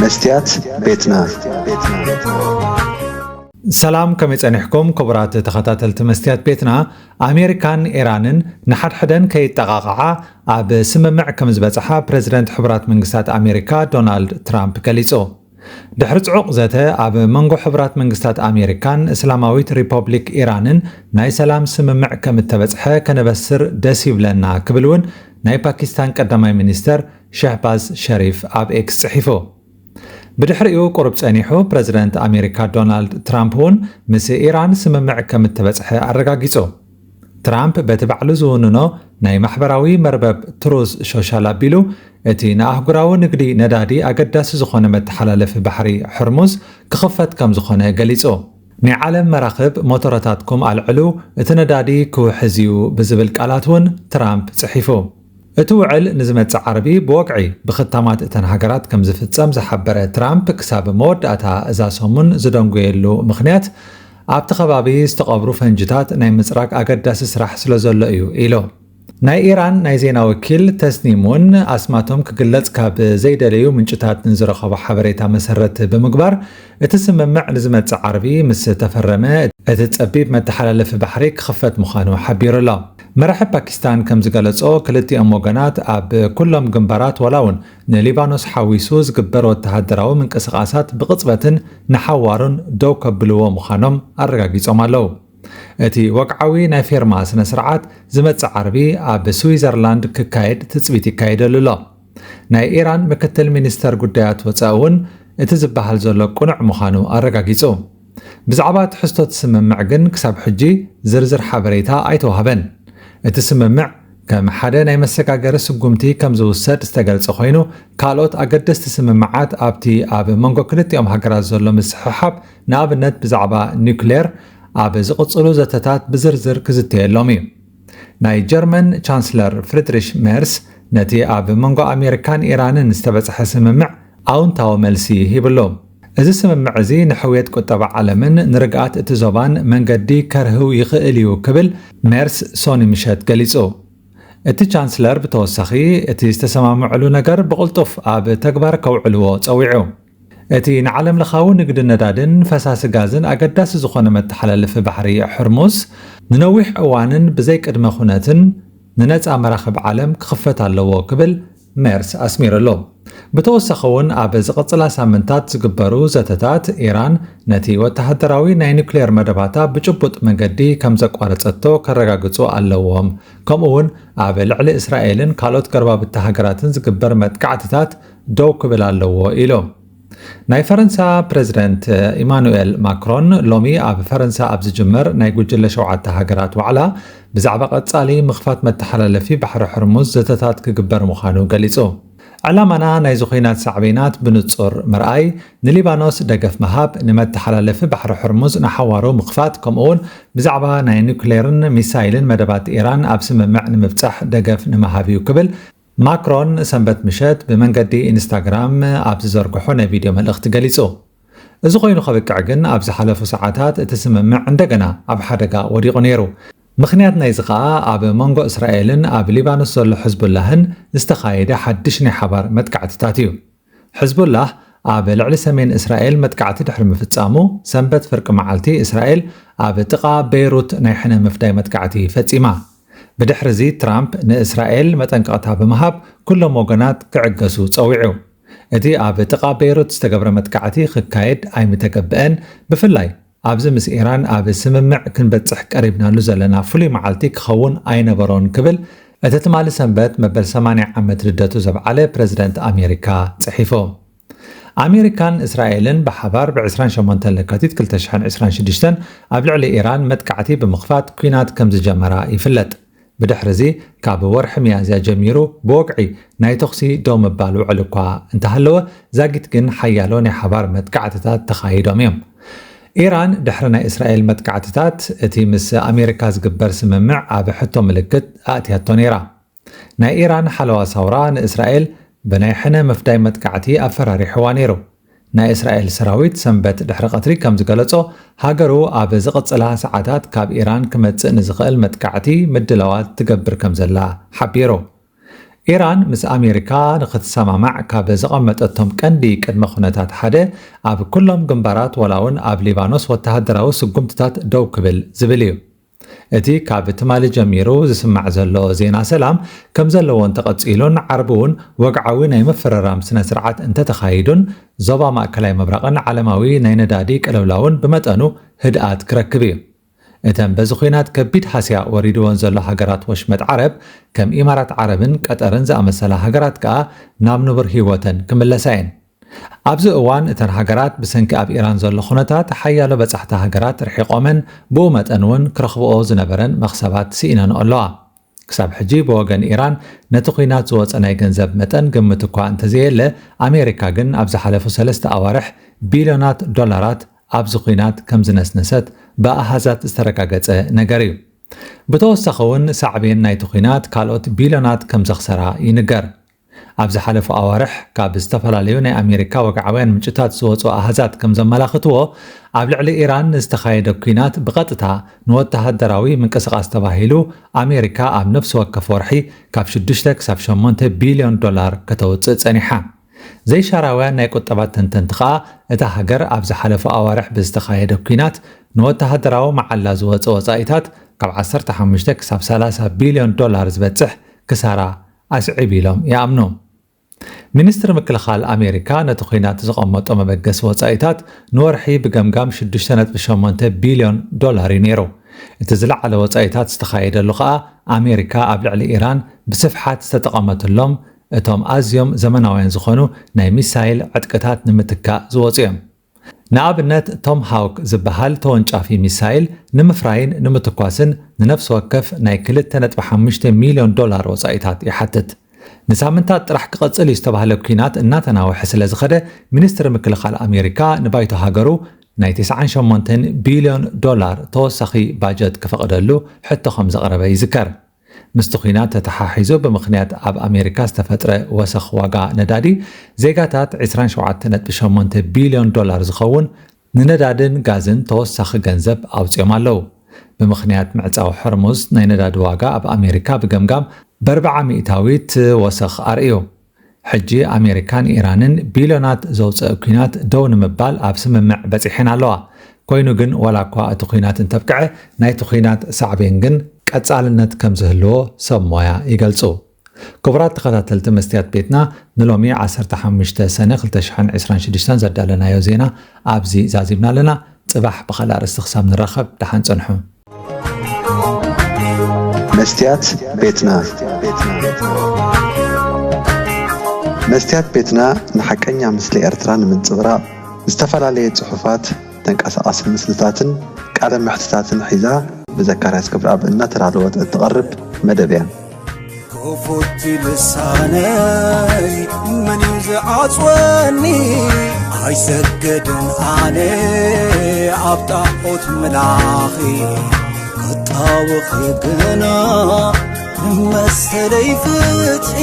መስትያት ቤትና። ሰላም፣ ከመይ ጸኒሕኩም ክቡራት ተኸታተልቲ መስትያት ቤትና? ኣሜሪካን ኢራንን ንሓድሕደን ከይጠቓቕዓ ኣብ ስምምዕ ከም ዝበጽሓ ፕረዚደንት ሕቡራት መንግስታት ኣሜሪካ ዶናልድ ትራምፕ ገሊጹ። ድሕሪ ጽዑቕ ዘተ ኣብ መንጎ ሕቡራት መንግስታት ኣሜሪካን እስላማዊት ሪፐብሊክ ኢራንን ናይ ሰላም ስምምዕ ከም እተበጽሐ ከነበስር ደስ ይብለና ክብል እውን ናይ ፓኪስታን ቀዳማይ ሚኒስተር ሸህባዝ ሸሪፍ ኣብ ኤክስ ጽሒፉ። ብድሕሪኡ ቁሩብ ጸኒሑ ፕረዚደንት ኣሜሪካ ዶናልድ ትራምፕ እውን ምስ ኢራን ስምምዕ ከም እተበጽሐ ኣረጋጊጹ። ትራምፕ በቲ ባዕሉ ዝውንኖ ናይ ማሕበራዊ መርበብ ትሩዝ ሶሻል ኣቢሉ፣ እቲ ንኣህጉራዊ ንግዲ ነዳዲ ኣገዳሲ ዝኾነ መተሓላለፊ ባሕሪ ሕርሙዝ ክኽፈት ከም ዝኾነ ገሊጹ። ናይ ዓለም መራኽብ ሞተረታትኩም ኣልዕሉ፣ እቲ ነዳዲ ክውሕዝ እዩ ብዝብል ቃላት እውን ትራምፕ ጽሒፉ። እቲ ውዕል ንዝመጽእ ዓርቢ ብወግዒ ብኽታማት እተን ሃገራት ከም ዝፍጸም ዝሓበረ ትራምፕ፣ ክሳብ መወዳእታ እዛ ሰሙን ዝደንጎየሉ ምኽንያት ኣብቲ ከባቢ ዝተቐብሩ ፈንጅታት ናይ ምጽራግ ኣገዳሲ ስራሕ ስለ ዘሎ እዩ ኢሉ። ናይ ኢራን ናይ ዜና ወኪል ተስኒም እውን ኣስማቶም ክግለጽ ካብ ዘይደለዩ ምንጭታት ንዝረኸቦ ሓበሬታ መሰረት ብምግባር፣ እቲ ስምምዕ ንዝመጽእ ዓርቢ ምስ ተፈረመ እቲ ጸቢብ መተሓላለፊ ባሕሪ ክኽፈት ምዃኑ ሓቢሩ ኣሎ። መራሒ ፓኪስታን ከም ዝገለጾ፣ ክልቲኦም ወገናት ኣብ ኩሎም ግንባራት ዋላ እውን ንሊባኖስ ሓዊሱ ዝግበር ወተሃደራዊ ምንቅስቓሳት ብቕጽበትን ንሓዋሩን ደው ከብልዎ ምዃኖም ኣረጋጊጾም ኣለዉ። እቲ ወግዓዊ ናይ ፌርማ ስነ ስርዓት ዝመጽእ ዓርቢ ኣብ ስዊዘርላንድ ክካየድ ትጽቢት ይካየደሉ ኣሎ። ናይ ኢራን ምክትል ሚኒስተር ጉዳያት ወጻኢ እውን እቲ ዝበሃል ዘሎ ቅኑዕ ምዃኑ ኣረጋጊጹ። ብዛዕባ ትሕዝቶ እቲ ስምምዕ ግን ክሳብ ሕጂ ዝርዝር ሓበሬታ ኣይተዋህበን። እቲ ስምምዕ ከም ሓደ ናይ መሰጋገሪ ስጉምቲ ከም ዝውሰድ ዝተገልጸ ኮይኑ፣ ካልኦት ኣገደስቲ ስምምዓት ኣብቲ ኣብ መንጎ ክልቲኦም ሃገራት ዘሎ ምስሕሓብ፣ ንኣብነት ብዛዕባ ኒውክሌር፣ ኣብ ዝቕጽሉ ዘተታት ብዝርዝር ክዝተየሎም እዩ። ናይ ጀርመን ቻንስለር ፍሪድሪሽ ሜርስ ነቲ ኣብ መንጎ ኣሜሪካን ኢራንን ዝተበጽሐ ስምምዕ ኣውንታዊ መልሲ ሂብሉ። እዚ ስምምዕ እዚ ንሕውየት ቁጠባ ዓለምን ንርግኣት እቲ ዞባን መንገዲ ከርህው ይኽእል እዩ ክብል ሜርስ ሶኒ ምሸት ገሊጹ። እቲ ቻንስለር ብተወሳኺ እቲ ዝተሰማምዕሉ ነገር ብቕልጡፍ ኣብ ተግባር ከውዕልዎ ጸዊዑ። እቲ ንዓለምለኻዊ ንግዲ ነዳድን ፈሳሲ ጋዝን ኣገዳሲ ዝኾነ መተሓላለፊ ባሕሪ ሕርሙዝ ንነዊሕ እዋንን ብዘይ ቅድመ ኩነትን ንነጻ መራኽብ ዓለም ክኽፈት ኣለዎ ክብል ሜርስ ኣስሚሩሉ። ብተወሳኺ እውን ኣብ ዝቕጽላ ሳምንታት ዝግበሩ ዘተታት ኢራን ነቲ ወተሃደራዊ ናይ ኒውክሌር መደባታ ብጭቡጥ መገዲ ከም ዘቋረጸቶ ከረጋግጹ ኣለዎም፣ ከምኡ እውን ኣብ ልዕሊ እስራኤልን ካልኦት ጎረባብቲ ሃገራትን ዝግበር መጥቃዕትታት ደው ክብል ኣለዎ ኢሉ። ናይ ፈረንሳ ፕረዚደንት ኢማኑኤል ማክሮን ሎሚ ኣብ ፈረንሳ ኣብ ዝጅመር ናይ ጉጅለ ሸውዓተ ሃገራት ዋዕላ ብዛዕባ ቀጻሊ ምኽፋት መተሓላለፊ ባሕሪ ሕርሙዝ ዘተታት ክግበር ምዃኑ ገሊጹ። ዕላማና ናይዚ ኲናት ሳዕቤናት ብንጹር ምርኣይ፣ ንሊባኖስ ደገፍ ምሃብ፣ ንመተሓላለፊ ባሕሪ ሕርሙዝ ንሓዋሩ ምኽፋት፣ ከምኡውን ብዛዕባ ናይ ኒውክሌርን ሚሳይልን መደባት ኢራን ኣብ ስምምዕ ንምብጻሕ ደገፍ ንምሃብ እዩ ክብል ማክሮን ሰንበት ምሸት ብመንገዲ ኢንስታግራም ኣብ ዝዘርግሖ ናይ ቪድዮ መልእኽቲ ገሊጹ። እዚ ኮይኑ ከብቅዕ ግን ኣብ ዝሓለፉ ሰዓታት እቲ ስምምዕ እንደገና ኣብ ሓደጋ ወዲቑ ነይሩ። ምኽንያት ናይዚ ከኣ ኣብ መንጎ እስራኤልን ኣብ ሊባኖስ ዘሎ ሕዝቡላህን ዝተኻየደ ሓድሽ ናይ ሓባር መጥቃዕትታት እዩ። ሕዝቡላህ ኣብ ልዕሊ ሰሜን እስራኤል መጥቃዕቲ ድሕሪ ምፍጻሙ፣ ሰንበት ፍርቂ መዓልቲ እስራኤል ኣብ ጥቓ ቤይሩት ናይ ሕነ ምፍዳይ መጥቃዕቲ ፈጺማ። ብድሕሪዚ ትራምፕ ንእስራኤል መጠንቀቕታ ብምሃብ ኩሎም ወገናት ክዕገሱ ጸዊዑ። እቲ ኣብ ጥቓ ቤይሩት ዝተገብረ መጥቃዕቲ ክካየድ ኣይምተገብአን፣ ብፍላይ ኣብዚ ምስ ኢራን ኣብ ስምምዕ ክንበጽሕ ቀሪብናሉ ዘለና ፍሉይ መዓልቲ ክኸውን ኣይነበሮን ክብል እቲ ትማሊ ሰንበት መበል ሰማንያ ዓመት ልደቱ ዘብዓለ ፕረዚደንት ኣሜሪካ ጽሒፉ። ኣሜሪካን እስራኤልን ብሓባር ብ ዕስራን ሸሞንተን ለካቲት ክልተ ሽሕን ዕስራን ሽዱሽተን ኣብ ልዕሊ ኢራን መጥቃዕቲ ብምኽፋት ኲናት ከም ዝጀመራ ይፍለጥ። ብድሕሪዚ ካብ ወርሒ ሚያዝያ ጀሚሩ ብወግዒ ናይ ተኹሲ ደው ምባል ውዕል እኳ እንተሃለወ፣ ዛጊት ግን ሓያሎ ናይ ሓባር መጥቃዕትታት ተኻይዶም እዮም። ኢራን ድሕሪ ናይ እስራኤል መጥቃዕትታት እቲ ምስ ኣሜሪካ ዝግበር ስምምዕ ኣብ ሕቶ ምልክት ኣእትያቶ ነይራ። ናይ ኢራን ሓለዋ ሳውራ ንእስራኤል ብናይ ሕነ ምፍዳይ መጥቃዕቲ ኣፈራሪሕዋ ነይሩ። ናይ እስራኤል ሰራዊት ሰንበት ድሕሪ ቀትሪ ከም ዝገለጾ፣ ሃገሩ ኣብ ዝቕጽላ ሰዓታት ካብ ኢራን ክመጽእ ንዝኽእል መጥቃዕቲ ምድላዋት ትገብር ከም ዘላ ሓቢሩ። ኢራን ምስ ኣሜሪካ ንክትሰማማዕ ካብ ዘቐመጠቶም ቀንዲ ቅድመ ኩነታት ሓደ፣ ኣብ ኩሎም ግንባራት ዋላ እውን ኣብ ሊባኖስ ወተሃደራዊ ስጉምትታት ደው ክብል ዝብል እዩ። እቲ ካብ ትማሊ ጀሚሩ ዝስማዕ ዘሎ ዜና ሰላም ከም ዘለዎ እንተቐጺሉን ዓርቢ እውን ወግዓዊ ናይ ምፍርራም ስነ ስርዓት እንተተኻይዱን፣ ዞባ ማእከላይ ምብራቕን ዓለማዊ ናይ ነዳዲ ቅልውላውን ብመጠኑ ህድኣት ክረክብ እዩ። እተን በዚ ኹናት ከቢድ ሃስያ ወሪድወን ዘሎ ሃገራት ወሽመጥ ዓረብ፣ ከም ኢማራት ዓረብን ቀጠርን ዝኣመሰላ ሃገራት ከኣ ናብ ንቡር ህይወተን ክምለሳ እየን። ኣብዚ እዋን እተን ሃገራት ብሰንኪ ኣብ ኢራን ዘሎ ኩነታት ሓያሎ በጻሕቲ ሃገራት ርሒቖመን፣ ብኡ መጠን እውን ክረኽብኦ ዝነበረን መኽሰባት ስኢነንኦ ኣለዋ። ክሳብ ሕጂ ብወገን ኢራን ነቲ ኹናት ዝወጸ ናይ ገንዘብ መጠን ግምት እኳ እንተዘየለ፣ ኣሜሪካ ግን ኣብ ዝሓለፉ ሰለስተ ኣዋርሕ ቢልዮናት ዶላራት ኣብዚ ኹናት ከም ዝነስነሰት ብኣሃዛት ዝተረጋገጸ ነገር እዩ። ብተወሳኺ እውን ሳዕቤን ናይቲ ኹናት ካልኦት ቢልዮናት ከም ዘኽሰራ ይንገር። ኣብ ዝሓለፉ ኣዋርሕ ካብ ዝተፈላለዩ ናይ ኣሜሪካ ወግዓውያን ምንጭታት ዝወፁ ኣሃዛት ከም ዘመላኽትዎ፣ ኣብ ልዕሊ ኢራን ዝተኻየደ ኲናት ብቐጥታ ንወተሃደራዊ ምንቅስቓስ ተባሂሉ ኣሜሪካ ኣብ ነፍሲ ወከፍ ወርሒ ካብ ሽዱሽተ ክሳብ ሸሞንተ ቢልዮን ዶላር ከተውፅእ ፀኒሓ። ዘይሻራውያን ናይ ቁጠባ ተንተንቲ ከኣ፣ እታ ሃገር ኣብ ዝሓለፉ ኣዋርሕ ብዝተኻየደ ኲናት ንወተሃደራዊ መዓላ ዝወፀ ወፃኢታት ካብ ዓሰርተ ሓሙሽተ ክሳብ ሰላሳ ቢልዮን ዶላር ዝበፅሕ ክሳራ ኣስዒብ ኢሎም ይኣምኑ። ሚኒስትሪ ምክልኻል ኣሜሪካ ነቲ ኲናት ዝቐመጦ መበገሲ ወጻኢታት ንወርሒ ብገምጋም ሽዱሽተ ነጥቢ ሸሞንተ ቢልዮን ዶላር እዩ ነይሩ። እቲ ዝለዓለ ወጻኢታት ዝተኻየደሉ ከኣ ኣሜሪካ ኣብ ልዕሊ ኢራን ብስፍሓት ዝተጠቐመትሎም እቶም ኣዝዮም ዘመናውያን ዝኾኑ ናይ ሚሳይል ዕጥቅታት ንምትካእ ዝወጹ እዮም። ንኣብነት ቶም ሃውክ ዝበሃል ተወንጫፊ ሚሳይል ንምፍራይን ንምትኳስን ንነፍሲ ወከፍ ናይ ክልተ ነጥቢ ሓሙሽተ ሚልዮን ዶላር ወጻኢታት ይሓትት። ንሳምንታት ጥራሕ ክቐጽል እዩ ዝተባህለ ኲናት እናተናወሐ ስለ ዝኸደ፣ ሚኒስትሪ ምክልኻል ኣሜሪካ ንባይቶ ሃገሩ ናይ ተስዓን ሸሞንተን ቢልዮን ዶላር ተወሳኺ ባጀት ክፈቕደሉ ሕቶ ከም ዘቕረበ ይዝከር። ምስቲ ኲናት ተተሓሒዙ ብምኽንያት ኣብ ኣሜሪካ ዝተፈጥረ ወሰኽ ዋጋ ነዳዲ፣ ዜጋታት ዕስራን ሸውዓተን ነጥቢ ሸሞንተ ቢልዮን ዶላር ዝኸውን ንነዳድን ጋዝን ተወሳኺ ገንዘብ ኣውጺኦም ኣለዉ። ብምኽንያት ምዕጻው ሆርሙዝ ናይ ነዳዲ ዋጋ ኣብ ኣሜሪካ ብገምጋም ብኣርብዓ ሚእታዊት ወሰኽ ኣርእዩ። ሕጂ ኣሜሪካን ኢራንን ቢልዮናት ዘውፅእ ኲናት ደው ንምባል ኣብ ስምምዕ በፂሐን ኣለዋ። ኮይኑ ግን ዋላ እኳ እቲ ኲናት እንተብቅዐ ናይቲ ኲናት ሳዕቤን ግን ቀፃልነት ከም ዝህልዎ ሰብ ሞያ ይገልፁ። ክቡራት ተኸታተልቲ መስትያት ቤትና ንሎሚ ዓሰርተ ሓሙሽተ ሰነ ክልተ ሽሕን ዕስራን ሽዱሽተን ዘዳለናዮ ዜና ኣብዚ ዛዚምና ኣለና። ፅባሕ ብኻልእ ኣርእስቲ ክሳብ ንራኸብ ደሓን ፅንሑ። መስትያት ቤትና። መስትያት ቤትና ንሓቀኛ ምስሊ ኤርትራ ንምንጽብራቕ ዝተፈላለየ ጽሑፋት፣ ተንቀሳቓሲ ምስልታትን ቃለ መሕትታትን ሒዛ ብዘካርያስ ገብረኣብ እናተዳለወት እትቐርብ መደብ እያ። ክፉት ልሳነይ መን እዩ ዝዓጽወኒ? ኣይሰግድን ኣነ ኣብ ጣዖት ምላኺ ክጣወኺ ግና መሰለይ ፍትሒ